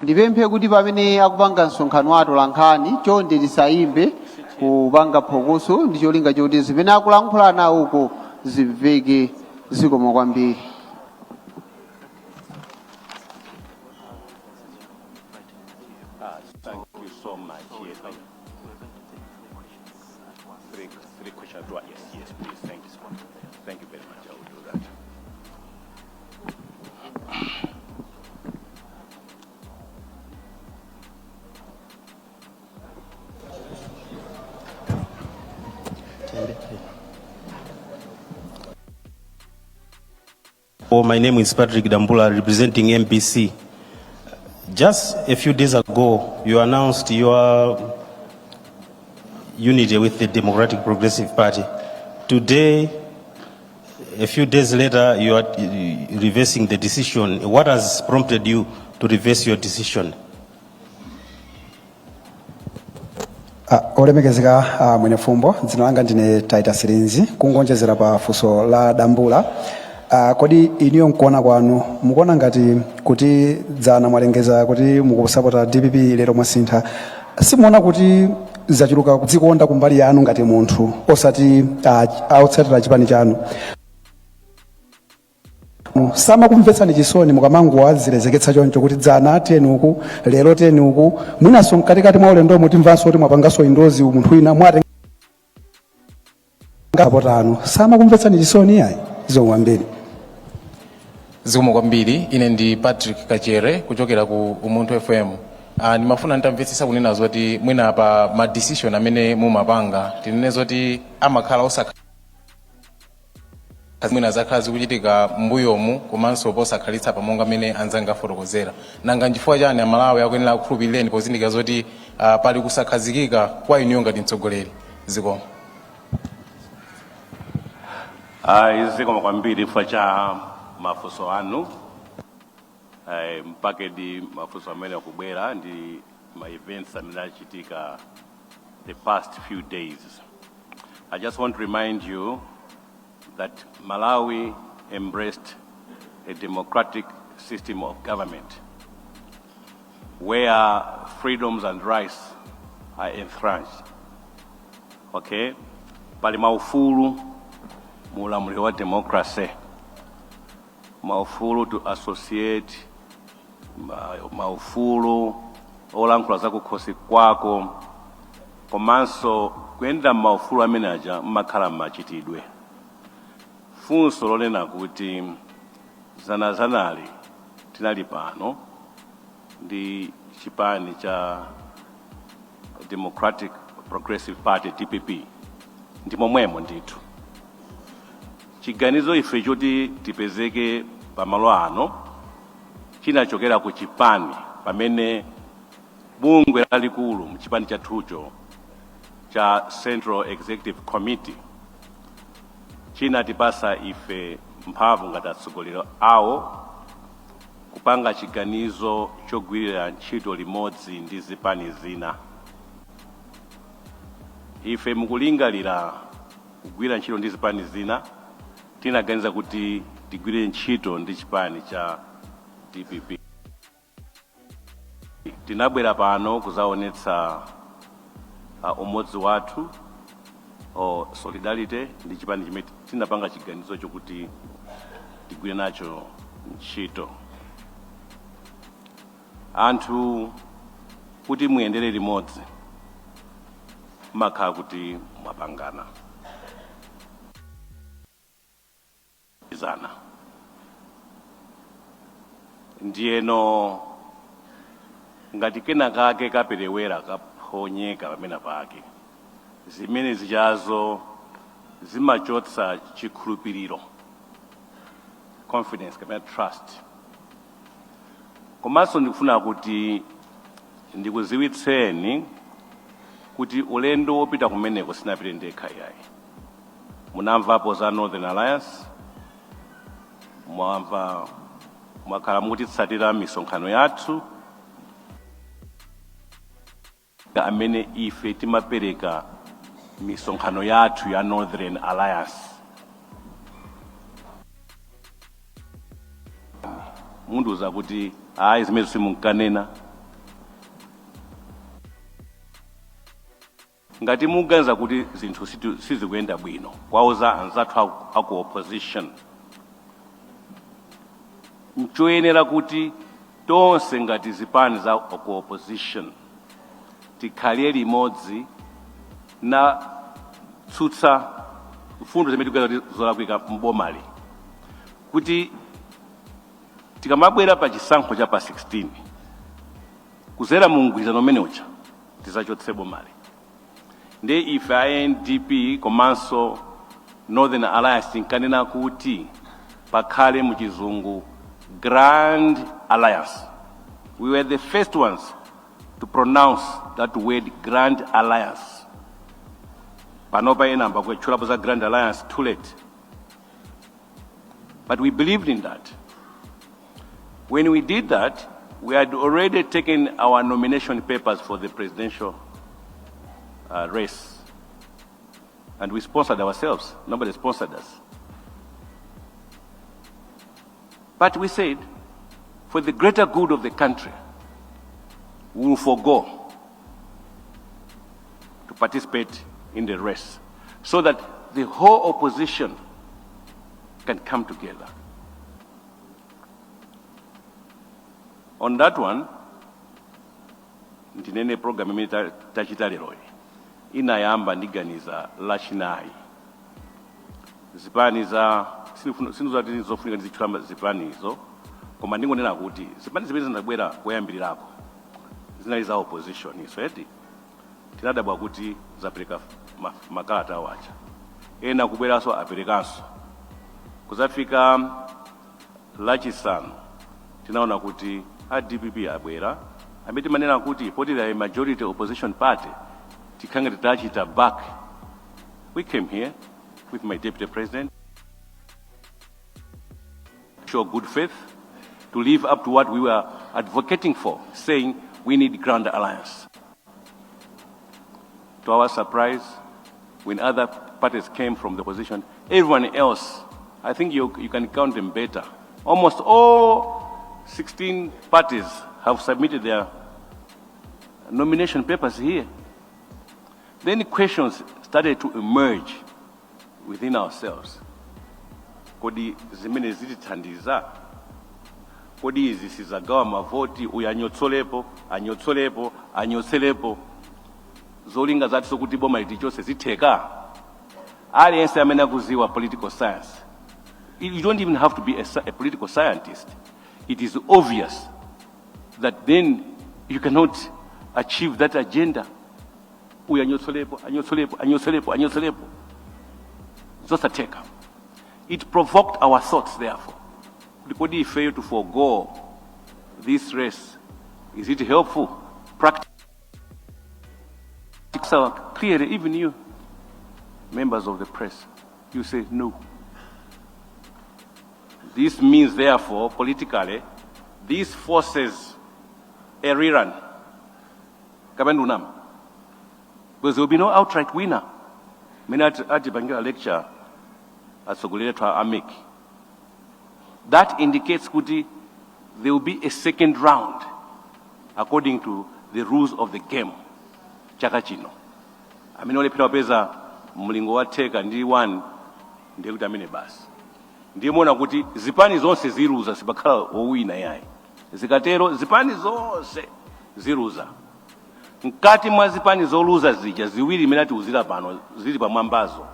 Ndipemphe kuti pamene akupanga msonkhano wa atolankhani, chonde tisayimbe kupanga phokoso ndi cholinga choti zimene akulankhulana uko zimveke. Zikomo kwambiri. Thank you so much. Yes, three questions. Yes, please. Thank you. Thank you very much. I will do that. Oh, my name is Patrick Dambula, representing MBC. Just a few days ago, you announced your unity with the Democratic Progressive Party. Today, a few days later, you are reversing the decision. What has prompted you to reverse your decision? Olemekezeka Mwenefumbo, dzina langa ndine Titus Linzi. Kungonjezera pa funso la Dambula, kodi iniyo nkuona kwanu mukuona ngati kuti dzana mwalengeza kuti mukusapota DPP, lero mwasintha, simuona kuti zachuluka kudzikonda kumbali yanu ngati munthu, osati otsatira chipani chanu? Samakumvetsani chisoni mukamangowazilezeketsa choncho kuti dzana tiyeni uku, lero tiyeni uku, mwinanso mkatikati mwa ulendomo timvanso kuti mwapanganso endorse munthu wina, mwatenga potano, samakumvetsani chisoni yayi? Zikomo kwambiri. Zikomo kwambiri. Ine ndi Patrick Kachere kuchokera ku Umunthu FM. Ndimafuna nditamvetsetsa kunena zoti mwina pa ma decision amene mumapanga, tinene zoti amakhala osakhala mwina zakhala zikuchitika m'mbuyomu komanso posakhalitsa pamonga amene anzanga afotokozera. Nanga nchifukwa chani Amalawi akuyenera kukhulupirireni pozindikira zoti pali kusakhazikika kwa inuyo ngati mtsogoleri? Zikomo. Ayi, zikomo kwambiri chifukwa cha mafunso anu. Mpakedi mafunso amene akubwera ndi ma events amene achitika the past few days. I just want to remind you that Malawi embraced a democratic system of government where freedoms and rights are entrenched. Okay? Pali maufulu mu ulamuliro wa democracy, maufulu to associate, maufulu olankhula zakukhosi kwako, komanso kuyendera maufulu amene aja mmakhala mmachitidwe. Funso lonena kuti zanazanali tinali pano ndi chipani cha Democratic Progressive Party, DPP, ndi momwemo ndithu. Chiganizo ife choti tipezeke pamalo ano chinachokera ku chipani, pamene bungwe lalikulu mchipani chathucho cha Central Executive Committee chinatipasa ife mphamvu ngati atsogoleri awo kupanga chiganizo chogwirira ntchito limodzi ndi zipani zina. Ife mukulingalira kugwira ntchito ndi zipani zina, tinaganiza kuti tigwire ntchito ndi chipani cha DPP. Tinabwera pano kuzaonetsa umodzi wathu o solidarity ndi chipani chimene tinapanga chiganizo chokuti tigwire nacho ntchito. Anthu kuti muyendere limodzi mmakhala kuti mwapangana zana. Ndiyeno ngati kena kake kaperewera, kaphonyeka pamene pake, zimene zichazo zimachotsa chikhulupiriro, confidence kapena trust. Komanso ndikufuna kuti ndikuziwitseni kuti ulendo wopita kumeneko sinapite ndekha yayi. Munamvapo za Northern Alliance, mwamva, mwakhala mukutitsatira misonkhano yathu amene ife timapereka misonkhano yathu ya Northern Alliance. Mundiuza kuti ayi, zimene simunkanena. Ngati muganiza kuti zinthu sizikuyenda bwino, kwauza anzathu aku opposition, nchoyenera kuti tonse ngati zipani za ku opposition tikhalire limodzi na tsutsa mfundo zimene tikuganiza kuti zolakwika mbomali, kuti tikamabwera pa chisankho cha pa 16, kuzera mu mgwirizano umene uja, tizachotse bomali. Ndi ife a NDP komanso Northern Alliance tinkanena kuti pakhale, muchizungu, Grand Alliance. We were the first ones to pronounce that word, Grand Alliance. Panopa ena ayamba kutchulapo za Grand Alliance too late, but we believed in that. When we did that, we had already taken our nomination papers for the presidential race. And we sponsored ourselves. Nobody sponsored us. But we said, for the greater good of the country, we will forego to participate in the race so that the whole opposition can come together. On that one, ndinene program imene tachita leroyi inayamba ndiganiza Lachinayi. Zipani za sinuzati zofunika ndizitchula zipanizo, koma ndingonena kuti zipani zimene zinabwera koyambirirako zinali za opposition iso eti. Tinadabwa kuti zapereka makalata awo aja, ena kubweranso aperekanso. Kuzafika Lachisanu tinaona kuti a DPP abwera, amene timanena kuti poti they are a majority opposition party, tikhange titachita back. We came here with my deputy president, show good faith to live up to what we were advocating for, saying we need Grand Alliance. To our surprise, when other parties came from the opposition, everyone else, I think you can count them better, almost all 16 parties have submitted their nomination papers here. Then questions started to emerge within ourselves. Kodi zimene zitithandiza? Kodi izi sizagawa mavoti? Uyu anyotsolepo, anyotsolepo, anyotselepo, zolinga zathu zokuti boma litichotse zitheka? Aliyense amene akuziwa political science, you don't even have to be a political scientist, it is obvious that then you cannot achieve that agenda. Uyu anyotsolepo, anyotsolepo, anyotsolepo, anyotsolepo, zosatheka. It provoked our thoughts therefore kuti kodi ifeyo to forego this race, is it helpful? Practice clearly, even you members of the press, you say no. This means therefore, politically, this forces a rerun, kapena unama, because there will be no outright winner. Mene atipangira lecture atsogoleri athu a MEC, that indicates kuti there will be a second round according to the rules of the game. Chaka chino amene olephera kupeza mlingo wa theka ndi 1, ndiye kuti amene basi. Ndiye muona kuti zipani zonse ziluza, sipakhala wowina yayi. Zikatero zipani zonse ziluza. Mkati mwa zipani zoluza zija, ziwiri imene atiuzira pano zili pamwambazo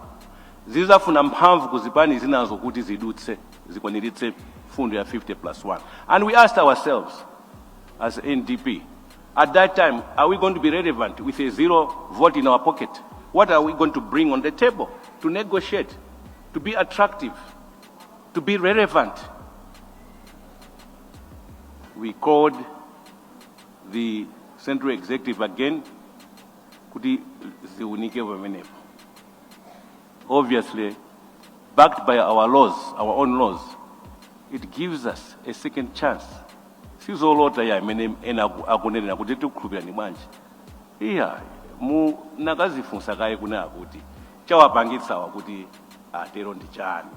zizafuna mphamvu ku zipani zinazo kuti zidutse, zikwaniritse fundo ya 50 plus 1. And we asked ourselves as NDP at that time, are we going to be relevant with a zero vote in our pocket? What are we going to bring on the table to negotiate, to be attractive, to be relevant? We called the central executive again kuti ziunike pamenepo. Obviously, backed by our laws, our own laws, it gives us a second chance. Sizolota ya imene ena akunenera kuti tikukhulupirani bwanji. Iya, mu nakazifunsa kaye kunena kuti chawapangitsawa kuti atero ndi chani.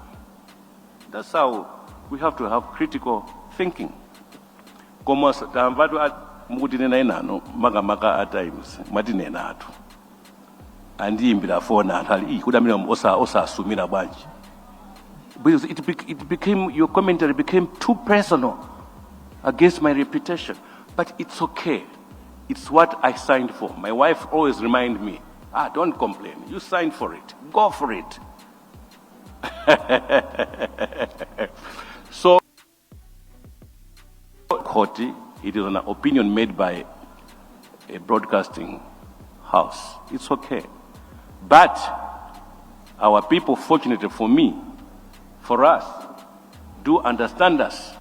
That's how we have to have critical thinking. Koma tamvatu mukutinena enano, makamaka a Times, mwatinena athu. Andiyimbira foni anthu ali, "Ii, kuti amene osasumira bwanji?" Because it became, your commentary became too personal against my reputation. But it's okay. It's what I signed for. My wife always remind me, "Ah, don't complain. You signed for it. Go for it." So, court, it is an opinion made by a broadcasting house. It's okay. But our people, fortunately for me, for us, do understand us.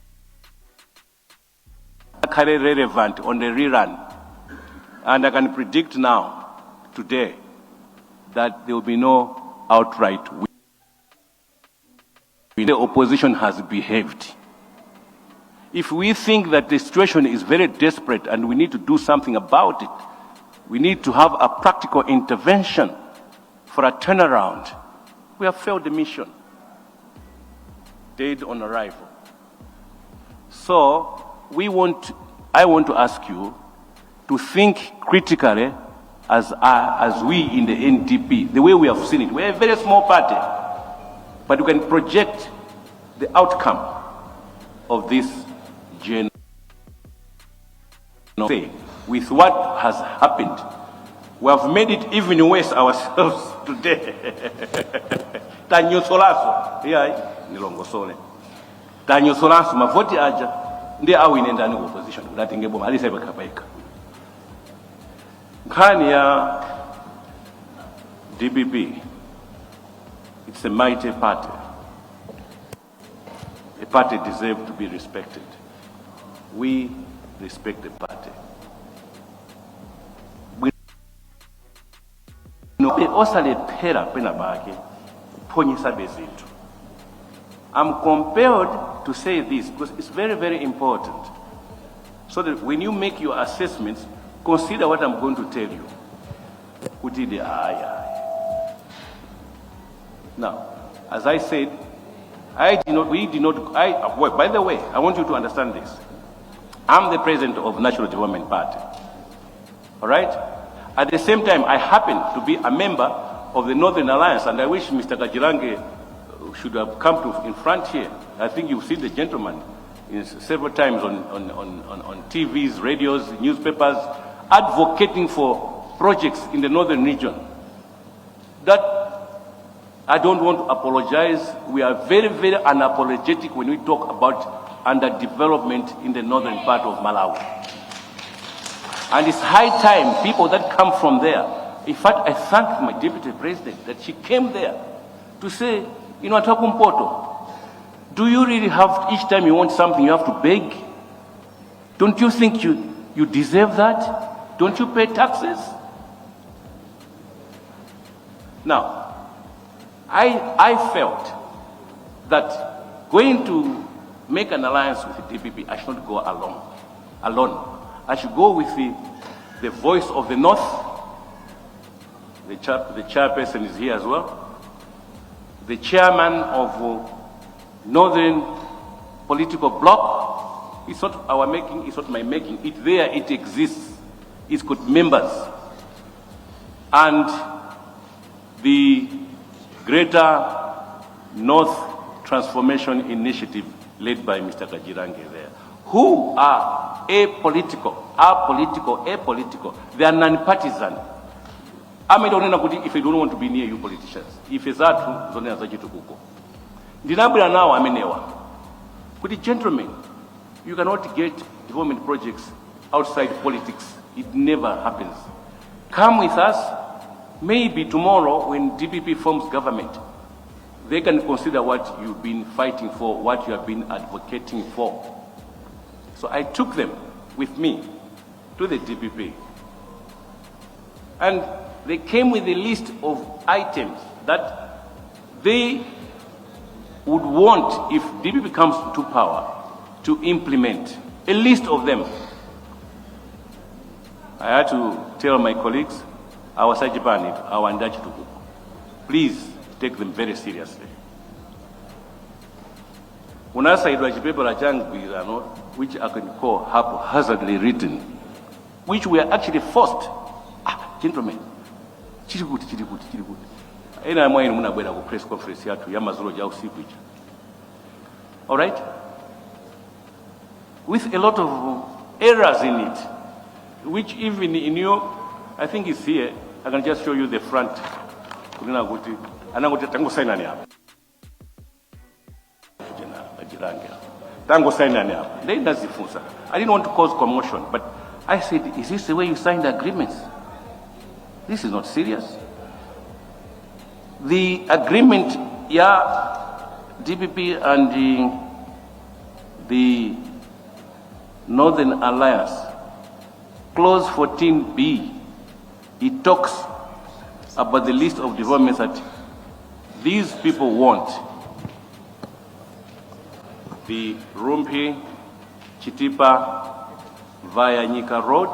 Carry relevant on the rerun. And I can predict now, today, that there will be no outright win. The opposition has behaved. If we think that the situation is very desperate and we need to do something about it, we need to have a practical intervention for a turnaround, we have failed the mission. Dead on arrival. So I want to ask you to think critically as we in the NDP, the way we have seen it. We're a very small party, but we can project the outcome of this general say with what has happened. We have made it even worse ourselves today. Tanyosolaso, yeah, nilongosole. Tanyosolaso mavoti aja ndi awine ndani ku opposition kuti atenge boma alise pekha. Nkhani ya DPP, it's a mighty party. A party deserves to be respected. We respect the party. Bwino osalephera pena pake kuphonyesa zinthu. I'm compelled to say this because it's very, very important. So that when you make your assessments, consider what I'm going to tell you. Kuti the aye, aye. Now, as I said, I did not, we did not, I, well, by the way, I want you to understand this. I'm the president of National Development Party. All right? At the same time, I happen to be a member of the Northern Alliance, and I wish Mr. Kajirange should have come to in front here. I think you've seen the gentleman several times on TVs, radios, newspapers, advocating for projects in the northern region. That I don't want to apologize. We are very, very unapologetic when we talk about underdevelopment in the northern part of Malawi. And it's high time people that come from there. In fact, I thank my deputy president that she came there to say, "Atakumpoto, do you really have, each time you want something, you have to beg? Don't you think you deserve that? Don't you pay taxes?" Now, I felt that going to make an alliance with the DPP, I should not go alone. Alone. I should go with the voice of the North. The chairperson is here as well. The chairman of Northern Political Bloc. It's not our making, it's not my making. It's there, it exists. It's got members. And the Greater North Transformation Initiative led by Mr. Kajirange there, who are apolitical, apolitical, apolitical. They are non-partisan. Amene onena kuti ife don't want to be near you politicians. Ife zathu zonena zachitukuko. Ndinabwera nawo amenewa kuti, "Gentlemen, you cannot get development projects outside politics. It never happens. Come with us. Maybe tomorrow when DPP forms government, they can consider what you've been fighting for, what you have been advocating for." So I took them with me to the DPP. And they came with a list of items that they would want, if DPP comes to power, to implement. A list of them. I had to tell my colleagues, our Sajipani, our Ndachitukuko, please take them very seriously. Unasaidwa chipepala cha mgwirizano, which I can call haphazardly written, which we are actually forced. Ah, gentlemen, Chili kuti, chili kuti, chili kuti? Ena mwa inu munabwera ku press conference yathu ya madzulo ja usiku ija. All right, with a lot of errors in it, which even in your, I think it's here, I can just show you the front. Kunena kuti anangoti tangosainani apa, ajirange tangosainani apa. Then ndazifunsa. I didn't want to cause commotion, but I said, "Is this the way you signed agreements? This is not serious." The agreement ya DPP and the Northern Alliance, clause 14B, it talks about the list of developments that these people want. The Rumphi Chitipa via Nyika Road,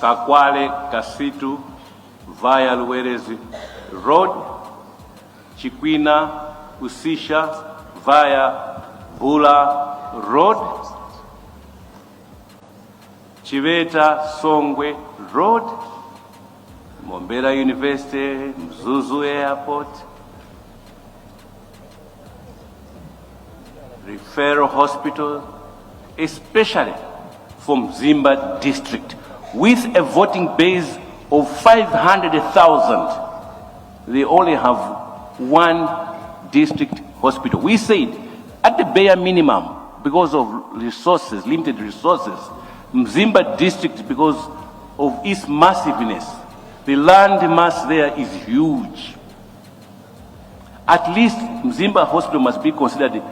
Kakwale Kasitu via Luwerezi Road, Chikwina Usisha via Bula Road, Chiveta Songwe Road, Mombera University, Mzuzu Airport, referral hospital, especially from Mzimba district, with a voting base of 500,000. They only have one district hospital. We said, at the bare minimum, because of resources, limited resources, Mzimba district, because of its massiveness, the land mass there is huge. At least Mzimba Hospital must be considered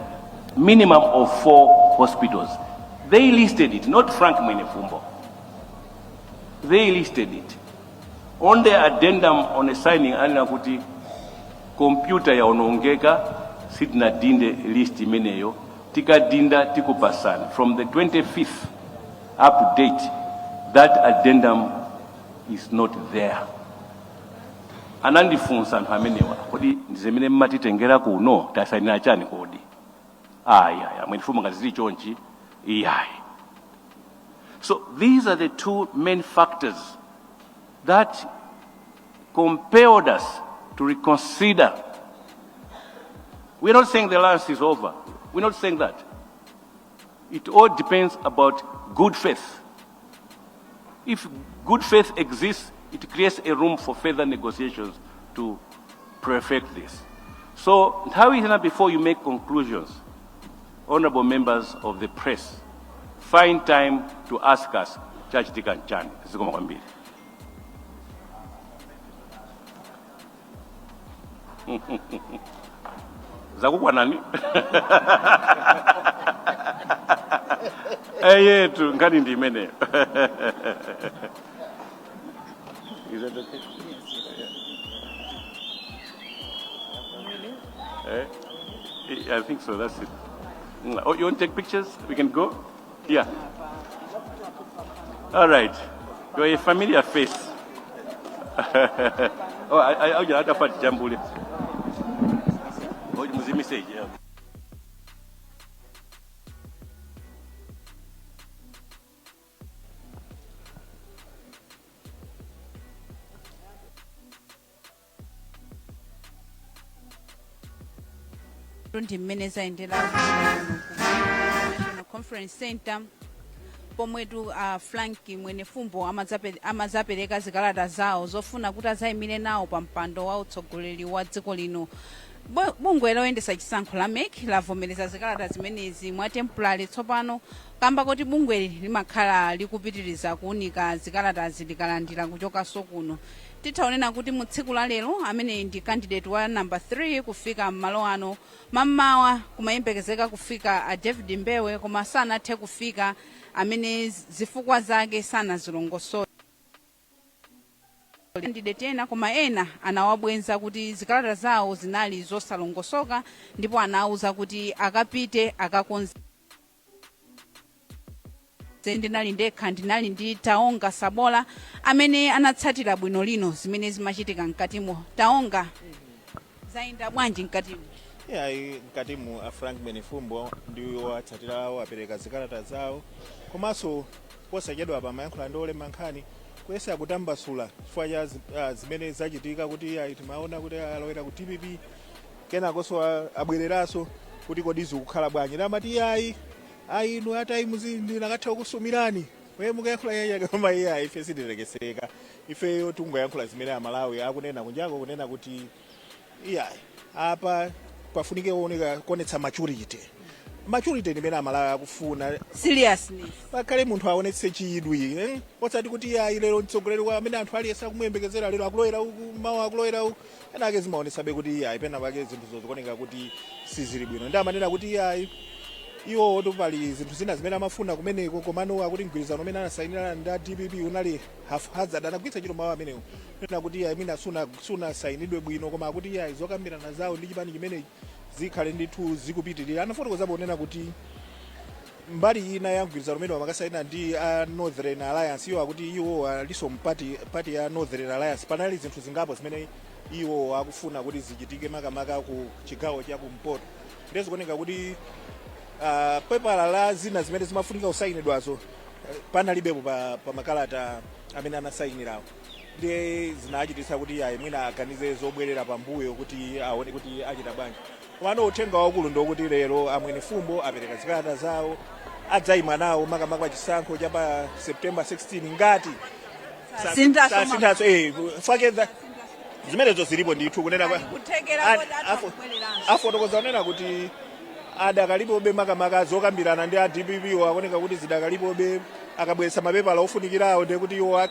minimum of four hospitals. They listed it, not Frank Mwenefumbo. They listed it. On the addendum on the signing, anena kuti kompyuta yaonongeka, sitinadinde list imeneyo, tikadinda tikupasani. From the 25th up to date, that addendum is not there. Anandifunsa anthu amenewa, "Kodi ndizimene mmatitengera kuno? Tasainira chani kodi?" Ayi, ayi, Mwenefumbo, ngati zili chonchi, iyayi. So these are the two main factors that compelled us to reconsider. We're not saying the alliance is over. We're not saying that. It all depends about good faith. If good faith exists, it creates a room for further negotiations to perfect this. So, nthawi ina, before you make conclusions, honorable members of the press, find time to ask us chachitika nchani. Zikomo kwambiri. Zakukwanani eyetu, nkhani ndi imeneyo. Is that okay? Eh? I think so, that's it. Oh, you want to take pictures? We can go? Yeah. All right. You're a familiar face. Oh, I I jambule. Oh, muzimise. Yeah. Ndi mmene zayendera kuno ku National Conference Center, pomwetu Frank Mwenefumbo amazapereka zikalata zawo zofuna kuti azayimire nawo pa mpando wa utsogoleri wa dziko lino. Bungwe loyendesa chisankho la MEC lavomereza zikalata zimenezi mwa temporary tsopano, kamba kuti bungweli limakhala likupitiriza kuunika zikalatazi likalandira kuchokanso kuno. Tithaonena kuti mu tsiku la lero amene ndi candidate wa number 3 kufika m'malo ano. Mammawa kumayembekezeka kufika a David Mbewe, koma sanathe kufika, amene zifukwa zake sanazilongosole. Candidate ena, koma ena anawabwenza kuti zikalata zawo zinali zosalongosoka, ndipo anawuza kuti akapite akakonze. Ndinali ndekha, ndinali ndi Taonga Sabola amene anatsatira bwino lino zimene zimachitika mkatimo. Taonga, zayenda bwanji mkatimo? Iyayi, mkatimu a Frank Mwenefumbo ndiwo atsatira awo apereka zikalata zawo, komanso posachedwa pa mayankhula ndi olemba nkhani. Kuyesa kutambasula chifukwa cha zimene zachitika kuti ayi, timaona kuti alowera ku DPP, kenakonso abwereranso, kuti kodi zikukhala bwanji? Namati ayi, ayi, inu a Times ndinakatha kusumirani we mukayankhula yaya, koma iye ayi, ife sititekeseka. Ifeyo tingoyankhula zimene Amalawi akunena kunjako, kunena kuti iyayi, apa pafunike kuoneka kuonetsa maturity. Maturity ndimene Amalawi akufuna. Seriousness. Pakhale munthu aonetse chidwi, eh? Osati kuti iyayi, lero mtsogoleri wa amene anthu aliyense akumuyembekezera lero akulowera uku, mawa akulowera uku. Kenake zimaonetsabe kuti iyayi, pena pake zinthu zikuoneka kuti sizili bwino. Ndi amanena kuti iyayi, iwo to pali zinthu zina zimene amafuna kumeneko, komano akuti mgwirizano umene anasayinirana ndi a DPP unali haphazard. Anagwiritsa ntchito mawu amenewo kunena kuti iyayi, mwina sunasayinidwe bwino, koma akuti iyayi, zokambirana zawo ndi chipani chimenechi zikhale ndithu zikupitirira. Anafotokozapo kunena kuti mbali ina ya mgwirizano umene amakasayina ndi a Northern Alliance, iwo akuti iwo alinso party ya Northern Alliance, panali zinthu zingapo zimene iwo akufuna kuti zichitike, makamaka ku chigawo cha kumpoto. Ndiye zikuoneka kuti pepala la zina zimene zimafunika kusayinidwazo panalibepo pa makalata amene anasayinirawo. Ndiye zinachititsa kuti ayi, mwina aganize zobwerera pambuyo kuti aone kuti achita bwanji. Komano uthenga waukulu ndokuti lero a Mwenefumbo apereka zikalata zawo, adzayima nawo makamaka pa chisankho cha pa September 16 ngati Sasinthaso. Sasinthaso, fake zimenezo zilipo ndithu kunena Kuthekera kuti atha kubwereranso. Afotokoza kunena kuti adakalipobe, makamaka zokambirana ndi a DPP akuoneka kuti zidakalipobe. Akabweretsa mapepala ofunikirawo, ndiye kuti iwo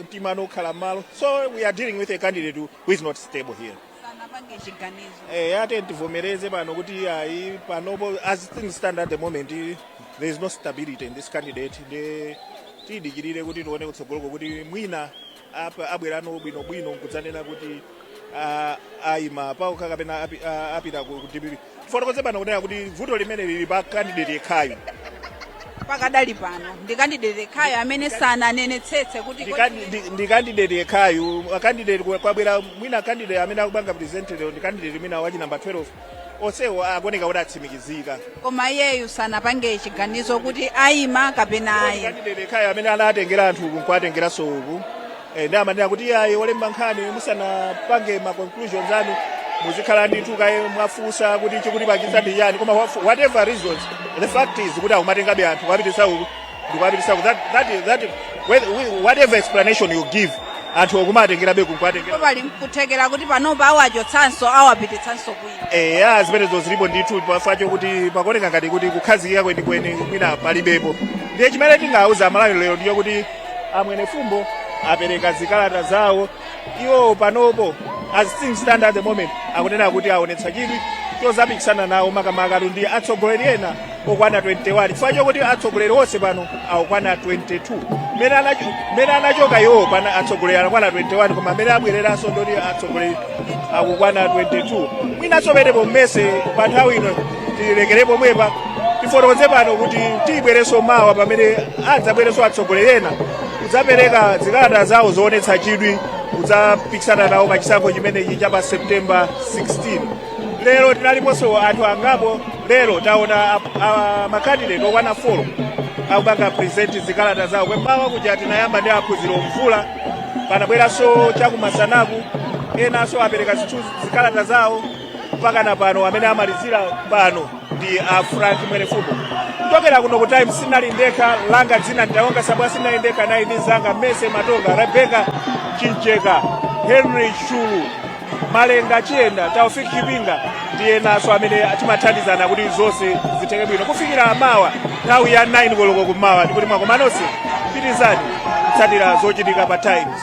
mtima anokhala m'malo. So we are dealing with a candidate who is not stable here. Sanapange chiganizo. Ate tivomereze pano kuti ayi, panopo as things stand at the moment, there is no stability in this candidate. Ndiye tiyidikirire kuti tione kutsogoloko kuti mwina apa abwerano bwinobwino nkudzanena kuti ayima paokha kapena apita ku DPP. Tifotokoze pano kunena kuti vuto limene lili pa candidate yekhayo. Pakadali pano ndi candidate yekhayo amene sananenetsetse kuti Ndi candidate yekhayo. A candidate kwabwera mwina candidate amene akupanga present lero ndi candidate mwina wachi number 12. Onsewo akuoneka kuti atsimikizika. Koma iyeyu sanapange chiganizo kuti ayima kapena ayi. Candidate yekhayo amene anatengera anthu uku nkuatengeranso uku. Ndi amanena kuti ayi, olemba nkhani musanapange ma conclusions anu muzikhala ndithu kaye mwafunsa kuti chikutipangitsa ndi chani. Koma whatever reasons, the fact is kuti akumatengabe anthu kuwapititsa uku ndikuwapititsa uku. That, whatever explanation you give, anthu okumatengerabe kuwatengera. Pali nkuthekera kuti panopa awachotsanso, awapititsanso kwina. Eya, zimenezo zilipo ndithu, pafacho kuti pakuoneka ngati kuti kukhazikika kwenikweni mwina palibepo. Ndiye chimene tingauza Amalawi lero ndiyo kuti a Mwenefumbo apereka zikalata zawo. Iwo panopo, as things stand at the moment, akunena kuti aonetsa chidwi chozapikisana nawo, makamaka ndi atsogoleri ena okwana 21, chifukwa chokuti atsogoleri onse pano akukwana 22. Mmene anachoka iwo pana atsogoleri anakwana 21, koma mmene abwereranso ndoti atsogoleri akukwana 22. Mwinanso penepo mmese pa nthawi ino tilekerepo mwepa. Tifotokoze pano kuti tibwerenso mawa pamene adzabwerenso atsogoleri ena kudzapereka zikalata zawo zoonetsa chidwi kudzapikisana nawo pa chisankho chimenechi cha pa September 16. Lero tinaliponso anthu angapo. Lero taona ma candidate okwana 4 akupanga present zikalata zawo. Kwemawa kuja tinayamba ndi aphunziro Mvula, panabweranso chakumasanaku enanso apereka zikalata zawo, mpaka na pano amene amalizira pano ndi a Frank Mwenefumbo. Kuchokera kuno ku Times, sinali ndekha. Langa dzina ndawanga Sabwa. Sinali ndekha, nayi ndi zanga Mese Matonga, Rebecca Chincheka, Henry Chulu, Malenga Chiyenda, Taufik Chipinga ndi enanso amene timathandizana kuti zonse zitheke bwino. Kufikira mawa nthawi ya 9 koloko kummawa, ndikuti mwakoma nonse, pitirizani kutsatira zochitika pa Times.